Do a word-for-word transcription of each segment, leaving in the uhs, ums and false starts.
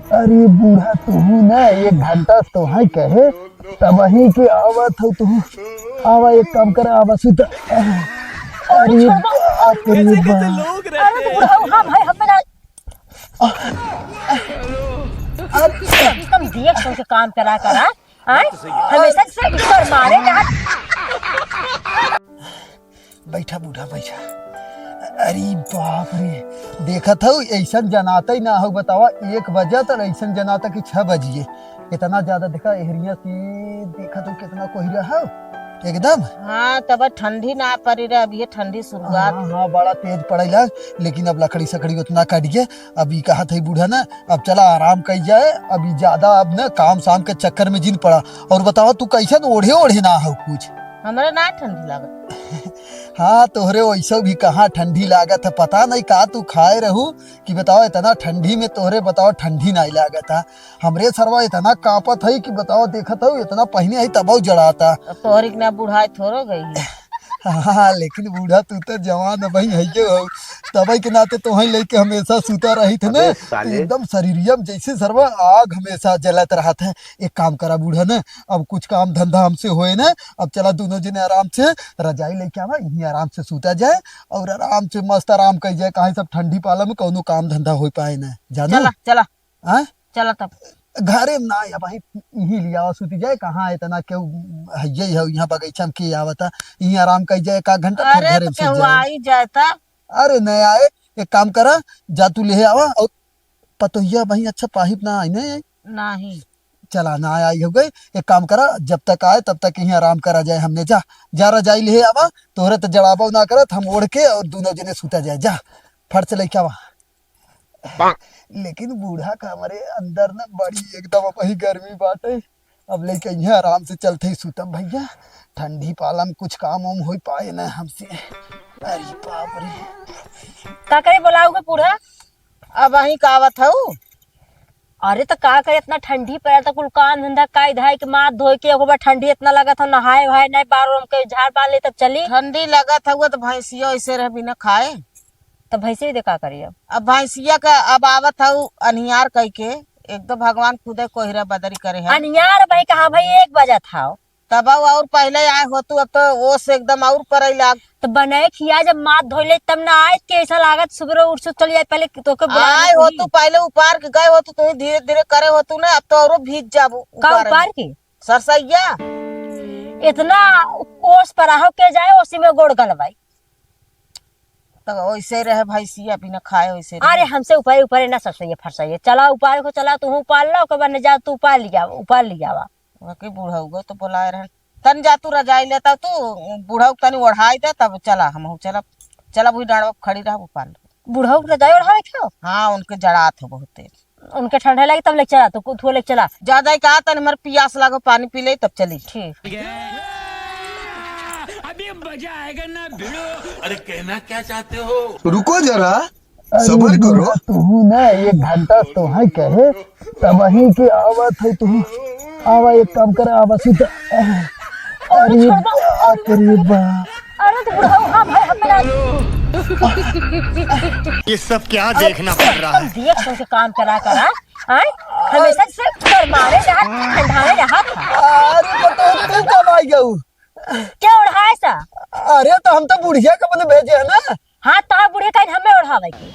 अरे बूढ़ा, तू ना एक घंटा से तोहई कहे, तबही के आवत हौ तू। आवा, एक काम कर, आवा सुत। अरे बाप रे बाप। अरे तो बुढ़ऊ, हाँ भाई, हम ना। अरे एकदम देख सुन के काम करा करा। आय? हमेशा से तोर मारे रहत। बैठा बूढ़ा, बैठा। अरे बाप रे, देखत हौ, ऐसन जनातै ना हौ, बतावा, एक बजत और ऐसन जनाता कि छह बजिए। इतना ज्यादा देखा, एहरिया से देखत हौ, कितना कोहरा हौ एकदम। हाँ, तब ठंडी ना पड़ी रे, अब ये ठंडी शुरुआत। हाँ, हाँ, बड़ा तेज पड़े लाग, लेकिन अब लकड़ी सकड़ी उतना कट गया। अब ई कहत है बूढ़ा ना, अब चला आराम कई जाए, अब ई ज्यादा अब ना काम शाम के चक्कर में जिन पड़ा। और बतावा, तू कैसन ओढ़े ओढ़े ना हौ कुछ? हमरे ना ठंडी लागत। हाँ, तोहरे वैसे भी कहाँ ठंडी लागत है, पता नहीं का तू खाए रहू कि बताओ इतना ठंडी में तोहरे बताओ ठंडी नहीं लागत है। हमरे सरवा इतना कांपत है कि बताओ, देखत हौ इतना पहिने है तबौ जड़ाता। अब तोहरी के ना बुढ़ाई थोड़ो गई है। हाँ, लेकिन बूढ़ा तू तो जवान अबही हइये हौ, तबही के नाते तोहई लेके हमेशा सुता रहित है ना। अबे साले। एकदम शरीरिया में जैसे सरवा आग हमेशा जलत रहत है। एक काम करा बूढ़ा ना, अब कुछ काम धंधा हमसे होए ना, अब चला दोनों जने आराम से रजाई लेके आवा, यहीं आराम से सूता जाए और आराम से मस्त आराम कई जाए, काहे सब ठंडी पाला में कौनो काम धंधा हो पाए ना, जानो? चला, चला। हाँ? चला तब। घरे में ना, अब यहीं, यहीं लियावा सूती जाए, कहाँ इतना केहू हइये हौ, यहाँ बगीचा में के आवता, यहीं आराम कई जाए, एक आध घंटा फिर अरे घरे तो में सूत केहू जाए। आई जाए तब। अरे नहीं आए, एक काम करा, जा तू ले आवा और पतोहिया भाई अच्छा पाहिप ना आई ने। नहीं। चला ना आई हो गई, एक काम करा, जब तक आए तब तक यहीं आराम करा जाए हमने। जा, जा रजाई ले आवा, तोहरे तो जड़ाबो ना करत, हम ओढ़ के और दोनों जने सूता जाए। जा, फट से लेके आवा। लेकिन बूढ़ा का हमरे अंदर न बड़ी एकदम वही गर्मी बाटे। अब लेके यहाँ आराम से चलते ही सुतब भैया, ठंडी पाला में कुछ काम वाम हो पाए न हमसे। अरे बाप रे। का करे बोलाओगे बूढ़ा? अब वहीं का आवत हऊ। अरे तो का करे, इतना ठंडी पड़ा था, कुल काम धंधा काई धाई के माथ धोए के, ओकर बाद ठंडी इतना लगत हो, नहाए वहाए नहीं, बार ओर के झाड़ बांध ले तब चली। ठंडी लगत हउए तो भैंसिया ऐसे रह बिना खाए। तो भैंसिया दे का करी अब? अब भैंसिया का अब आवत हऊ अनियार कई के, एक तो भगवान खुदे कोहरा बदरी करे है। अनियार भाई कहाँ भाई, एक बजत हौ। तब और पहले आए हो तू, अब तो ओस एकदम और परै लाग। तो बनाए खिया जब माथ धोइले तब ना आए, कैसा लागत सुबह उठ से चली आए, पहले तोके बुला आए हो तू, पहले उपार के गए हो तू, तू धीरे धीरे करे हो तू ना, अब तो औरो भीज जाबू का उपार उपार में। के? सरसैया। इतना ओस पर आहो के जाए, ओसी में गोड़ गलवाई। तो ओइसे रहे भैंसिया बिना खाए ओइसे रहे। अरे हमसे उपाय उपाय ना सरसैया फरसैया, चला उपाय को चला, तू उपार ला, ओकर बाद न जा तू उपार लिया, उपार लियावा। ओके बुढ़ऊ गो तो बोलाए रहन। तन जा तू रजाई लेता तू, बुढ़ऊ तनी ओढ़ाई दे, तब चला हमहू चलब। चला वही डाँड़वा पे खड़ी रह, वो पाल। बुढ़ऊ के रजाई ओढ़ावे के हो? हाँ, उनके जड़ात हो बहुत तेज। उनके ठंडा लगे तब ले चला, तू कुथुआ ले चला। ज्यादा ही कहा तनी हमारे पियास लागो, पानी पी ले तब चली। ठीक। अभी मजा आएगा ना भिड़ो। अरे कहना क्या चाहते हो? रुको जरा, अरे सबर करो। बुढ़ा, तू ना एक घंटा से तोहई कहे, तबही के आवत है तू। आवा, एक काम कर, आवा सुत। अरे अरे छोड़ दो। बाप रे बाप। अरे तो बुढ़ऊ, हाँ भाई, हम ना। ये सब क्या देखना पड़ रहा है? देख सुन के काम करा करा, आय? हमेशा से शर्मावे रहा, ठंडावे रहा था। अरे बताओ, तू कब आई गऊ? क्या ओढ़ाए सा? अरे तो हम तो बुढ़िया के बने भेजे है ना। हाँ, तो हाँ, बुढ़िया काहे हमें ओढ़ावे के?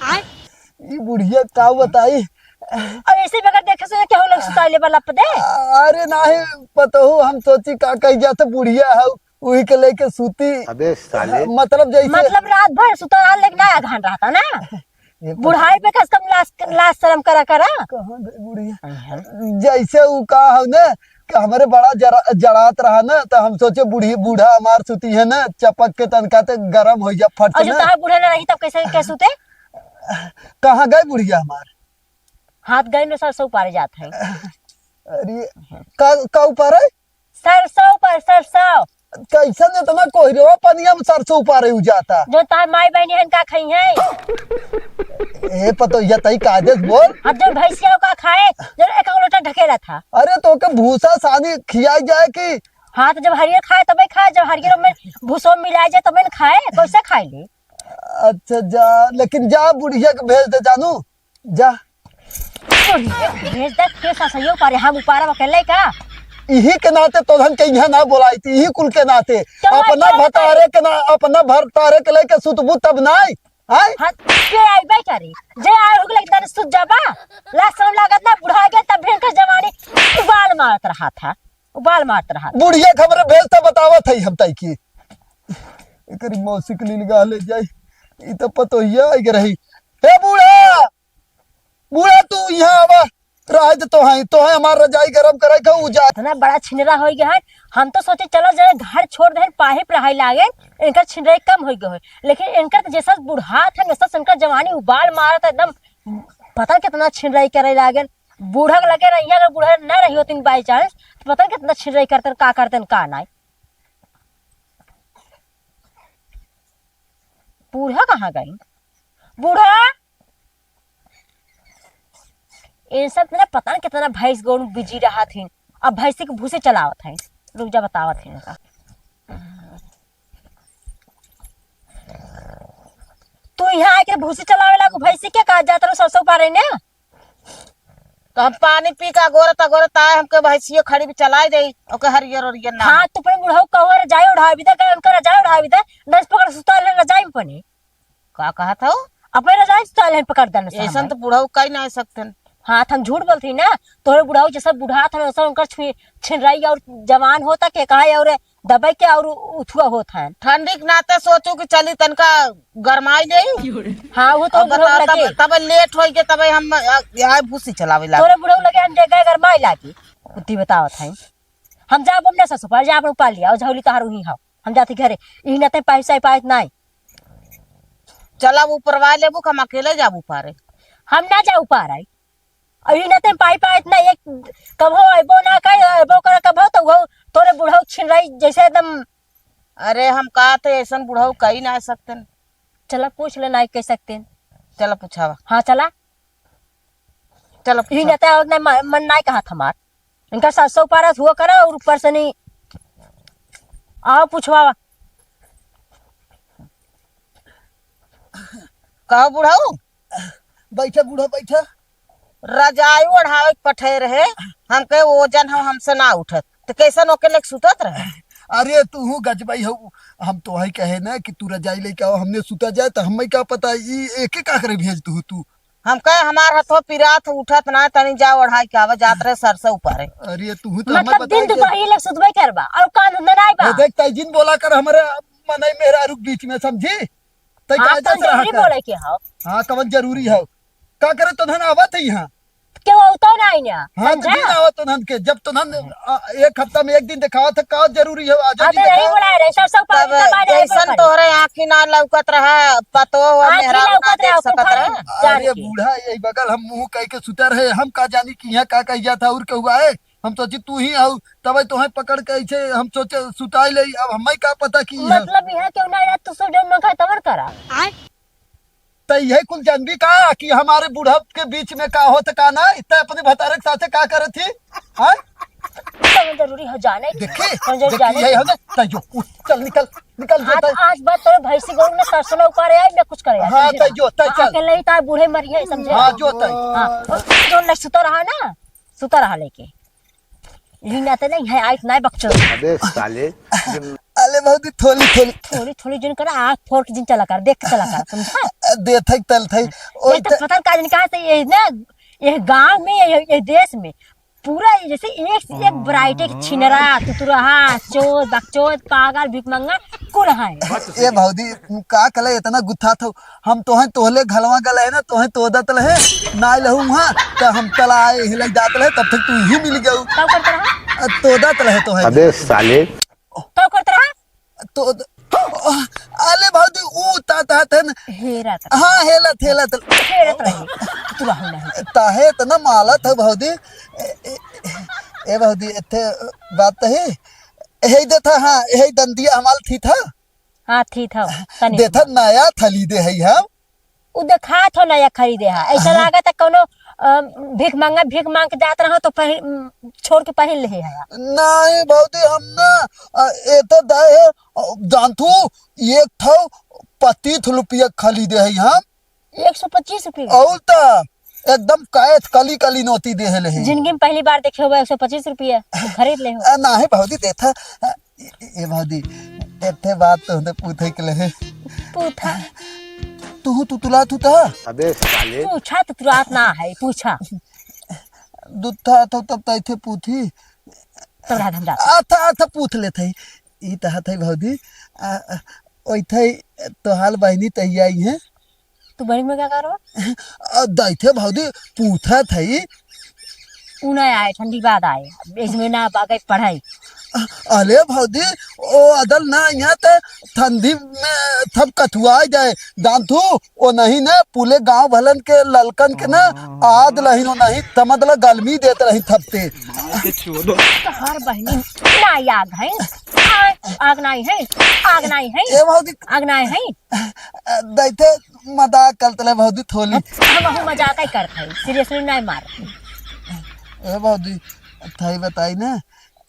ई बुढ़िया का बताई? और ऐसे बगैर देखे सुने केहू लोग सुताई ले वाला पदे? अरे नाही पतोहू, हम सोची का कही जात बुढ़िया है, वही के लेके सूती। अबे साले। मतलब जैसे मतलब रात भर सुता रहा, लेकिन आया घान रहता ना। ये पता बुढ़ाई पे कस कम लाज, लाज शर्म करा करा। कहाँ गई बुढ़िया? अहं। जैसे उ का हो ना कि हमरे बड़ा जरा-, जड़ात रहा ना, तो हम सोचे बुढ़ी, बूढ़ा हमार सुती है ना, चपक के तनका ते गरम हो जा फट और से जो ना। तहार बूढ़ा ना रही तब कैसे, कैसे सुते? कहाँ गए बुढ़िया हमार? हाथ गए में सरसों उपारे जात है। अरे, का, का उपारे? सरसों पर सरसों। कैसन इतना कोहरवा पनिया में सरसों उपारे उ जाता? जो तार माई बहनी हन का खाई हैं? ए पतोहिया, तई कायदे से बोल। अब जो भैंसिया का खाए, जो एक लोटा ढकेला था। अरे तो के भूसा सानी खियाई जाए कि? हाँ, तो जब हरियर खाए तबे खाए, जब हरियर में भूसो मिलाए जाए तबे न खाए, कैसे खाए ले? अच्छा जा, लेकिन जा बुढ़िया के भेज दे जानू, जा। तो भेज दे, के ससुइयो पारे, हम उपारा अकेले का? इही के नाते तोहन के इहाँ ना बोलाई थी, इही कुल के नाते। तो अपना अच्छा, भतारे के ना, अपना भतारे के लेके सुतबू तब नाई, आय? हाँ, के आइबे करी? जे आए होगले एकदम सुत जाबा। लाज शरम लागत ना, बुढ़ा गए तब भयंकर जवानी उबाल मारत रहा था, उबाल मारत रहा था। बुढ़िया खबर भेज त बतावत है हम ताई की। एकरी मौसी के लील गाह ले जाई, ई त पतोहिया आइ के रही। हे बूढ़ा, बूढ़ा, तू यहाँ आवा, रहे दे तोहई, तोहई हमार रजाई गरम करे के उ जा। इतना बड़ा छिनरा होइ गया है, हम तो सोचे चलो जरा घर छोड़ दे, पाहिप रहाई लागे, इनकर छिनराई कम होइ गए हो, लेकिन इनकर तो जैसा बुढ़ात है वैसा इनकर जवानी उबाल मारत है एकदम। पता कितना छिनराई करे लागे, बूढ़ा के लगे रहिए, अगर बूढ़ा ना रही होती by chance तो पता कितना छिनराई करते का करते का नाई। बूढ़ा कहाँ गई? बूढ़ा, इन सब में ना पता न कितना भैंस गोरू बिजी रहत हिन। अब भैंसी के भूसे चलावत है। रुक जा, बतावत है इनका। तू यहाँ आके भूसे चलावे लागू, भैंसी के कहा जात रहो सरसों पारे ने? तो हम पानी पी के अगोरत अगोरत आए, हमके भैंसियो खड़ी भी चलाई दे, ओके हरियर ओरियर ना। हाँ, तू अपने बुढ़ऊ कहो रजाई उढ़ावी दे, उनका रजाई उढ़ावी दे, दस पकड़ सुता ले रजाई में पनी। का कहत हो? अपने रजाई से चाले पकड़ देने से ऐसन हमें। तो बुढ़ऊ कही ना सकतन। हाँ, त हम झूठ बोलत ही ना। तोहरे बुढ़ऊ जैसा बुढ़ात हन, वैसा उनकर छुई-, छिनराई और जवान होता के कहा और दबाई के और उथुआ होत हन। ठंडी के नाते सोचू कि चली तनका गरमाई ले। हाँ, वो तो अब बुढ़ऊ बताओ, लगे। तब, तब लेट होई के तब हम, आ, यहाँ भूसी चलावे लागे। तोरे बुढ़ऊ लगे हम जगह गरमाई लागी। बुद्धि बतावत है। हम जाब अपने ससुर पर, जा अपन उपार लिया, और झौली तोहार उही हौ। हम जाती घरे, ई नाते पाइप साइप आइत नाई। चला ऊपरवा लेबू, हम अकेले जाबू पारे। हम ना जाऊ पार आई। और ई नाते पाइप आइत नाई, एक कबो अइबो ना कर, अइबो कर कबो तो वो तोरे बुढ़ऊ छिनराई जैसे एकदम। अरे हम का तो ऐसन बुढ़ऊ कही ना सकते। चला पूछ ले, नाई कह सकते। चला पूछावा। हाँ चला। चला ई पूछावा। नाते और ना म-, मन नाई कहत हमार। इनका सात सौ पारत हुआ करा और ऊपर से नहीं। आओ पूछवावा। कहो बुढ़ऊ। बैठा बूढ़ा, बैठा। रजाई ओढ़ावे के पठे रहे, हमके ओजन हो, हमसे ना उठत, तो कैसन ओके लेके सुतत रहे? अरे तू गजबई हो, हम तो है कहे ना कि तू रजाई लेके आओ, हमने सुता जाए, तो हमें का पता ई एके का करे भेज तू, तू। हम कहे हमार हथो पिरात उठत ना, तनी जा ओढ़ाई के आवे, जात रहे सरसों उपारे। अरे तू तो हमें मतलब बताई दिन दे। दुपहरी ले सुतबे करबा और काम धंधा नाई बा। ए, देख ताई जिन बोला कर हमारे मनई मेहरारू के बीच में, समझी? तै हाँ, का कौन जात रहा जरूरी कर? बोले के हौ? हाँ, कवन जरूरी हौ? का करे तो धन आवत है यहाँ? क्यों हो तो नहीं ना? हाँ, तो समझा? दिन आवत तो धन के, जब तो धन, आ, एक हफ्ता में एक दिन दिखावत है, का जरूरी है? आज हाँ, नहीं तो यही दिखाओ। बोला रहे, सब, सब पानी तब का पानी है, जैसन बोल तोहरे आँखी ना लौकत रहा, पतो हो, आँखी मेहरारू ना लौकत देख रहा, सकत कुफर रहे। जान अरे के। बूढ़ा, यही बगल हम मुँह कह के सुता रहे, हम का जानी कि यहाँ का कही जाता और केहू आए। हम सोची तू ही आऊ, तबे तोहे पकड़ के ऐसे हम सोचे सुताई ले, अब हमें का पता कि है। मतलब यहाँ क्यों ना आया, तू सब जौन मंगा तवन करा। आय? त यही कुल जानबी का कि हमारे बुढ़ब के बीच में का होत का ना, इतना अपने भतारे के साथे का करत थी? हाँ? तवन जरूरी हो जाने की। देखी, कौन जरूरी देखी, जाने यही की? हो ना, तै जो, उठ, चल निकल, निकल जो आज, तै। आज बात तोरे भैंसी गोरू ने सरसों ना उपारे आई, ना कुछ करे आई, हाँ, समझे तै ना? जो, तै हाँ, चल। अकेले ही तार बूढ़े मरी है, समझे? हाँ, जो तै। हाँ, जो न सुता रहा ना, सुता रहा लेके। यही नाते नहीं है, आइत नहीं बकचोद। अबे साले। अले भौजी, थोली, थोली। थोली, थोली जिन करा, आँख फोड़ के जिन चला कर, देख के चला कर, समझा? देत है, तलत है। ये ओए तो त- पता नहीं का दिन कहाँ से ये ना, ये गांव में, ये, ये देश में पूरा ये जैसे एक से एक variety के छिनरा, तुतुरहा, चोद, बकचोद, पागल, भिखमंगा, कुल है। ए भौजी, का कले इतना गुत्था था? हम तोहे तोहले घलवा गले है ना, तोहे तोदत रहे, ना लहू वहाँ, तो हम तला आए, हिलाई जात रहे, तब तक तू ही मिल गऊ। का करत रहा? अ, तोदत रहे तोहे। अबे साले। का करत रहा? तो, अले भौजी, ऊ ता, ता, तन। हेरत रहा। हाँ, हेलत, हेलत। हेरत रही। तू रहू नहीं। ताहे इतना मालत है भौजी। ए, ए, ए भौजी, एथे बात तो है। यही देथा, हाँ, यही दंदिया हमाल थी था। हाँ, थी था, तनी देथा थी। नया थली दे है हम। उ देखात हो नया खरीदे है। ऐसा हाँ। लागत है कोनो, अ, भीख मांगा, भीख मांग के जात रहो तो पहन, छोड़ के पहन ले है। नहीं भौजी, हम ना, अ, ए तो दाए है, अ, जानतू, एक ठो पच्चीस रुपया खरीदे है हम। एक सौ पच्चीस रुपया? और ता, एकदम कैथ कली कली नोती देहे ले है। जिंदगी में पहली बार देखे होबे एक सौ पच्चीस रुपया, तो खरीद ले हो। आ, नाही भौजी, देथा। आ, ए, ए, ए भौजी, एठे बात तो हमने पूछे के ले है। पूछा। तू तुतुलात हू ता? अबे साले। पूछा तुतुलात ना है, पूछा। दुत्था तो तब तैथे पूछी। तोरा धंधा। अच्छा, अच्छा, पूछ लेत है। ई त हाथ है भौजी। आ, आ, ओइथे तोहाल बहिनी तहिया आई है। तू बहिनी में क्या करो? आ, दैथे भौजी, पूछत है। उ ना आए, ठंडी बाद आए। इसमें ना बागे पढ़ाई। अले भौजी, ओ अदल ना यहाँ ते ठंडी में थप कथुआ जाए। जान तू, ओ नहीं ना, पूरे गांव भलन के ललकन के ना, आद लहिन ओ नहीं, समझ ला, गलमी देत रही थपते। तोहार बहिनी ना आग है, आग नहीं है, आग नहीं है, ए भौजी। आग नहीं है। दैथे मजाक करत रहे भौजी, थोली। हम हूँ मजाक ही करत है, seriously नहीं मार। ए भौजी, थाई बताई ना,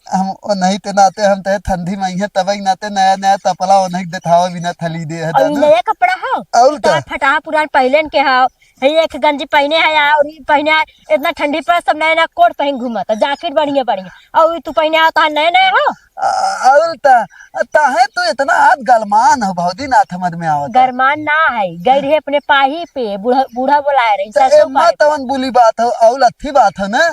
हम ओ नहीं ते नाते हम ते ठंडी में ही है, तबई नाते नया नया तपला ओ नहीं देखावे बिना थली दे है और ई दादा। नया कपड़ा हो, और का? फटा पुरान पहले के हो, है एक गंजी पहने है और ई पहने है, इतना ठंडी पर सब नया नया कोट पहन घूमत, जैकेट बढ़िया बढ़िया, और ई तू पहने हो तो नया नया हो। आ, और ता, ताहे तू इतना आज गलमान हो भौजी, ना समझ में आवत। गरमान ना है, गई रहे अपने पाही पे, बूढ़ा, बूढ़ा बोलाए रही, तो सरसों एम्मा पारे। तवन बुली बात हो, और अच्छी बात हो ना।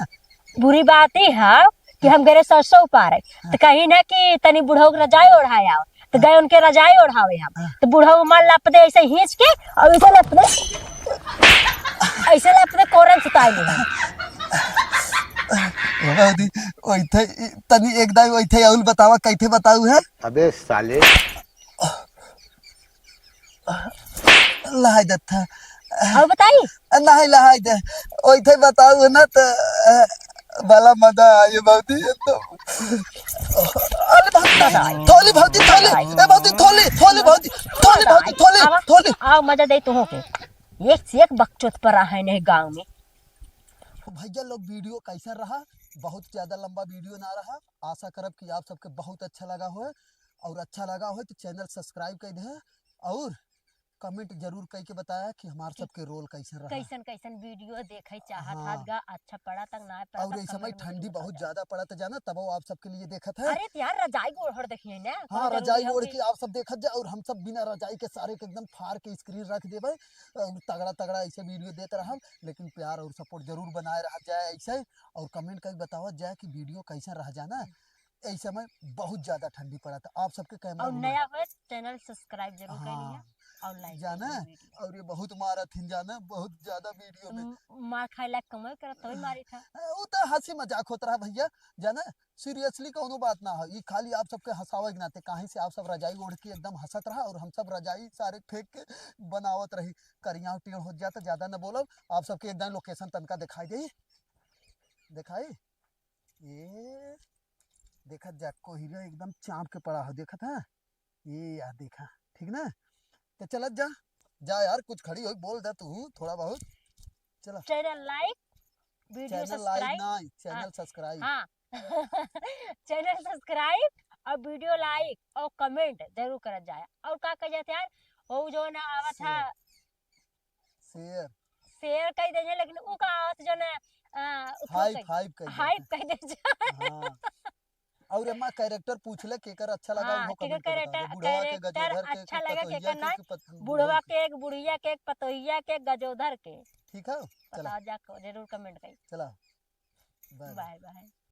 बुरी बात ई है कि हम गए सरसों उपारे, तो कहीं ना कि तनी बुढ़ऊ के रजाई ओढ़ाए आओ, तो गए उनके रजाई ओढ़ावे हम, हाँ। तो बुढ़ऊ मार लप दे ऐसे खींच के और ऐसे लप दे, ऐसे लप दे कोरन सुताई ले। ए भौजी, ओइथे, तनी एक दाई ओइथे अउल बतावा, कैथे बताऊ है? अबे साले। लहाई देत था। और बताई? नहीं, लहाई दे। ओइथे बताऊ ना तो, अ, बड़ा मजा आए भौजी, एकदम। अरे भौजी, थोली भौजी, थोली। ए भौजी, थोली, थोली भौजी, थोली भौजी, थोली, आवा, थोली। आओ, मजा दे तुहों के। एक से एक बकचोद परा है नहीं गाँव में। भैया लोग, video कैसा रहा? बहुत ज्यादा लंबा video ना रहा। आशा करब कि आप सबके बहुत अच्छा लगा होए, और अच्छा लगा होए तो channel subscribe कर दे, और comment जरूर करके बताया कि हमार सबके role कैसन रहा। कैसन कैसन video देखे चाहत हाँ। हाथ गा, अच्छा पड़ा तक ना पड़ा और तक इस समय comment में ठंडी जरूर बहुत बताया। ज्यादा पड़त जाना, तब वो आप सबके लिए देखत है। अरे तो यार, रजाई ओढ़ देखिए ना, हाँ, कौन रजाई जरूरी ओढ़ है के आप सब देखत जा, और हम सब बिना रजाई के सारे के एकदम फाड़ के screen रख देबे। और तगड़ा तगड़ा ऐसे video देत रहब, लेकिन प्यार और support जरूर बनाए रह जाए ऐसे, और comment करके बतावत जाए कि video कैसा रह जाना। ऐ समय बहुत ज्यादा ठंडी पड़त, आप सबके camera और में नया हुए channel subscribe जरूर कर लिया हाँ। और like जाना, कीजिए video। और ये बहुत मारत हिन जाना, बहुत ज्यादा video में। म-, मार खाए लायक कमाई करत, तभी मारी था। वो तो हंसी मजाक होत रहा भैया, जाना, seriously कौनो बात ना हो, ये खाली आप सबके हंसावे के नाते, काहे से आप सब रजाई ओढ़ के एकदम हंसत रहा और हम सब रजाई सारे फेंक के बनावत रही। करिया टेढ़ हो जाता, ज्यादा न बोलब, आप सबके एकदम location तनका दिखाई दे, दिखाई। ये देखत जा, कोहिरा एकदम चाँप के पड़ा हो, देखत है? ये यार देखा, ठीक ना? तो चलत जा, जा यार, कुछ खड़ी होई, बोल दे तू थोड़ा बहुत। चला। Channel like, video channel like subscribe। नहीं, channel हाँ, subscribe। हाँ। Channel subscribe और video like और comment जरूर करत जाए। और का कह जाते यार, वो जो ना आवत है, share। Share। Share कह दे, लेकिन उ का आवत जो ना, आ, उ तो hype, कह, hype कह hype देते। कह दे। हाँ। और एमा character पूछ ले, केकर अच्छा लगा, हाँ, उहो केकर comment पे बता दे। Character, बुढ़वा के, character गजोधर के, अच्छा कि लगे, पतोहिया केकर के, ना, कि पत-, बुढ़वा बुढ़ऊ के, एक बुढ़िया के, एक पतोहिया के, गजोधर के। ठीक है, चला। बताओ, जा जरूर comment करी। चला। Bye bye। Bye bye।